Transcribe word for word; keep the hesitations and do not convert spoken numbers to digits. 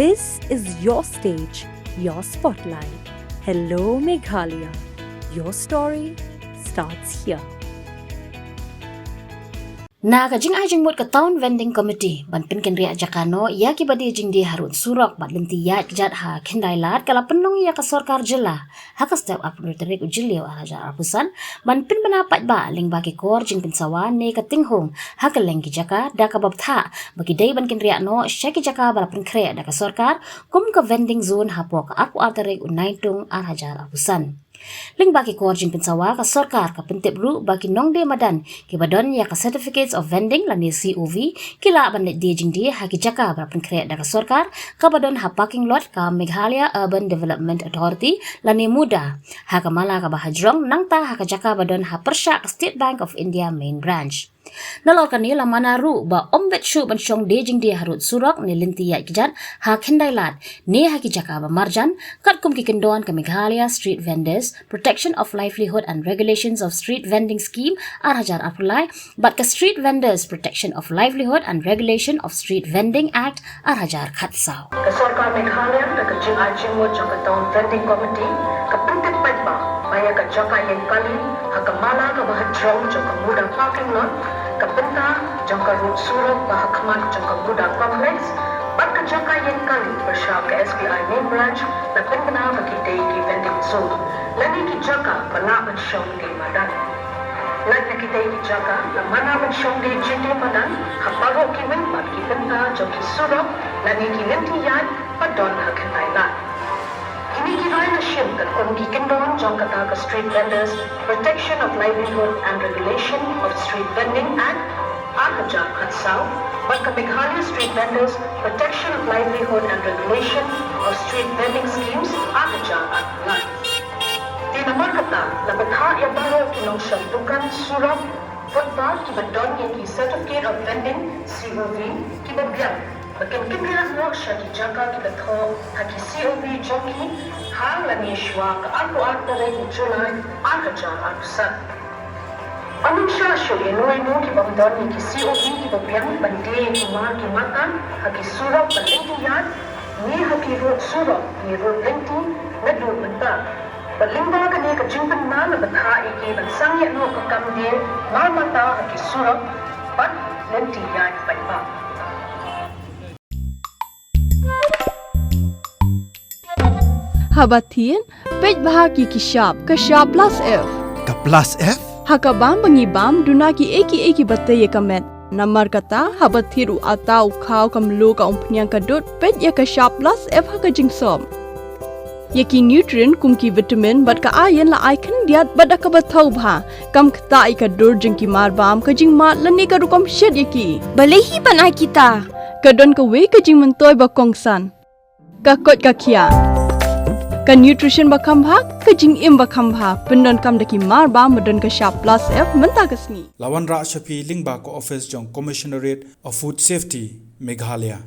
This is your stage, your spotlight. Hello Meghalaya. Your story starts here. Na ka jingai jingmut ka Town Vending Committee ban pynkynriah jaka noh ïa kiba die jingdie harud surok bad lynti ïaid kjat ha Khyndai Lad, ka la pynlong ïa ka sorkar jylla ha ka step arphew tarik u Jylliew ar hajar arphew san ban pynbna paidbah lyngba ki kor jingpynsawa ne ka tinghung ha kylleng ki jaka da kaba bthah ba ki dei ban kynriah noh sha ki jaka ba la pynkhreh da ka sorkar kum ka vending zone hapoh ka arphew ar tarik u Naitung ar hajar arphew san. Lyngba ki kor jingpynsawa, ka sorkar ka pyntip ruh ba ki nongdie madan kiba don ïa ka Certificates of Vending lane C O V ki lah ban leit die jingdie ha ki jaka ba la pynkhreh da ka sorkar kaba don ha parking lot ka Meghalaya Urban Development Authority lane MUDA, ha ka mala kaba hajrong nangta ha ka jaka ba don ha pyrshah ka State Bank of India Main Branch. Nalor kane, la mana ruh ba ym bit shuh ban shong die jingdie harud surok ne lynti ïaid kjat ha Khyndai Lad ne ha ki jaka ba marjan, katkum ki kyndon ka Meghalaya Street Vendors Protection of Livelihood and Regulations of Street Vending Scheme ar hajar arphew lai bad ka Street Vendors Protection of Livelihood and Regulation of Street Vending Act ar hajar khatsaw. Ka sorkar Meghalaya da ka jingai jingmut jong ka Town Vending Committee ka pyntip paidbah ba ïa ka jaka ïeng kali ha ka mala kaba hajrong jong ka MUDA parking lot, ka bynta jong ka rud surok ba ha khmat jong ka MUDA complex bad ka jaka ïeng kali pyrshah ka S B I main branch la pynbna ba ki dei ki vending zone lane ki jaka ba lah ban shong die madan. Lait na kitei ki jaka, la mana ban shong die jingdie madan ha baroh kiwei pat ki bynta jong ki surok lane ki lynti ïaid ba don ha Khyndai Lad. Kine ki rai la shim katkum ki kyndon jong kata ka Street Vendors Protection of Livelihood and Regulation of Street Vending Act ar hajar khatsaw bad ka Meghalaya Street Vendors Protection of Livelihood and Regulation of Street Vending Schemes ar hajar arphew lai. Te namar kata, la bthah ïa baroh ki nongshong dukan surok, footpath kiba don ïa ki Certificate of Vending, C O V, kiba biang ba kin kynriah noh sha ki jaka kiba thoh ha ki C O V jong ki ha lane shuwa ka arphew ar tarik u July ar hajar arphew san. Ym shah shuh ïa no ïa no ki bym don ïa ki C O V kiba biang ban die ïa ki mar ki mata ha ki surok ba lynti ïaid ne ha ki rud surok ne rud lynti naduh mynta. Bad lyngba kane ka jingpynbna la bthah ïa ki ban sangeh noh ka kam die mar mata ha ki surok bad lynti ïaid paidbah. Haba thied, peit bha ki ki shap, ka shap plus F. Ka plus F? Ha ka bam ba ngi bam, duna ki ei ki ei kiba tei ïa ka met. Namar kata, haba thied u atta, u khaw, ka mluh, ka umphniang, ka dud, peit ïa ka shap plus F ha ka jingsop. Ïa ki nutrient kum ki vitamin bad ka iron la ai khyndiat bad da kaba thaw bha. Kam ktah ïa ka dur jong ki mar bam, ka jingmad lane ka rukom shet ïa ki. Balei hi ban ai kita? Ka don kawei ka jingmyntoi ba kongsan. Ka koit ka khiah. Ka nutrition ba kham bha, ka jingim ba kham bha. Pyndonkam da ki mar bam ba don ka shap plus F mynta ka sngi. La wanrah sha phi lyngba ka office jong Commissionerate of Food Safety, Meghalaya.